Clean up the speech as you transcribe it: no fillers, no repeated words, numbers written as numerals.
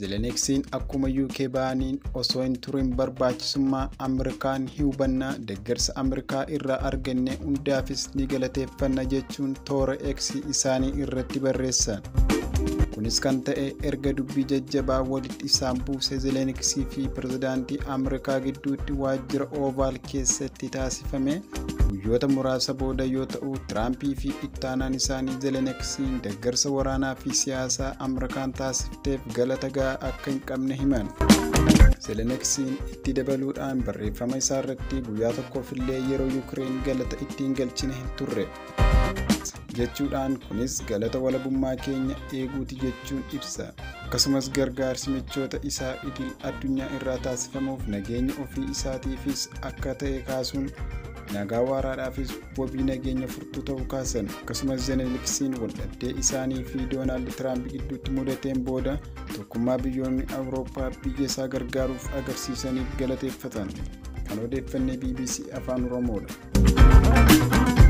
Zeleniksiin akkuma UK ba'aniin osoo hin turin barbaachisummaa Ameerikaan hubannaa, deeggarsa Ameerikaa irraa arganne hundaafis ni galateeffanna jechuun toora X isaanii irratti barreessan. Kunis kan ta'e erga dubbii jajjabaa walitti isaan buuse Zeleniksii fi pirezidaantii Ameerikaa gidduutti waajjira Ovaal keessatti taasifame guyyoota muraasa booda yoo ta'u, Tiraampii fi ittaanaan isaanii Zeleniksiin deeggarsa waraanaa fi siyaasaa Ameerikaan taasifteef galata gahaa akka hin qabne himan. Zeleniksiin itti dabaluudhaan barreeffama isaa irratti guyyaa tokkoofillee yeroo Yukireen galata ittiin galchine hin turre jechuudhaan, kunis galata walabummaa keenya eeguuti jechuun ibsa. Akkasumas gargaarsi michoota isaa idil addunyaa irraa taasifamuuf nageenya ofii isaatiifis akka ta'e kaasuun, nagaa waaraadhaafis wabii nageenya furtuu ta'uu kaasan. Akkasumas Zeleniksiin waldhabdee isaanii fi Doonaald Tiraamp gidduutti mudateen booda tokkummaa biyyoonni Awurooppaa biyya isaa gargaaruuf agarsiisaniif galateeffatan. Kan odeeffannee BBC Afaan Oromoodha.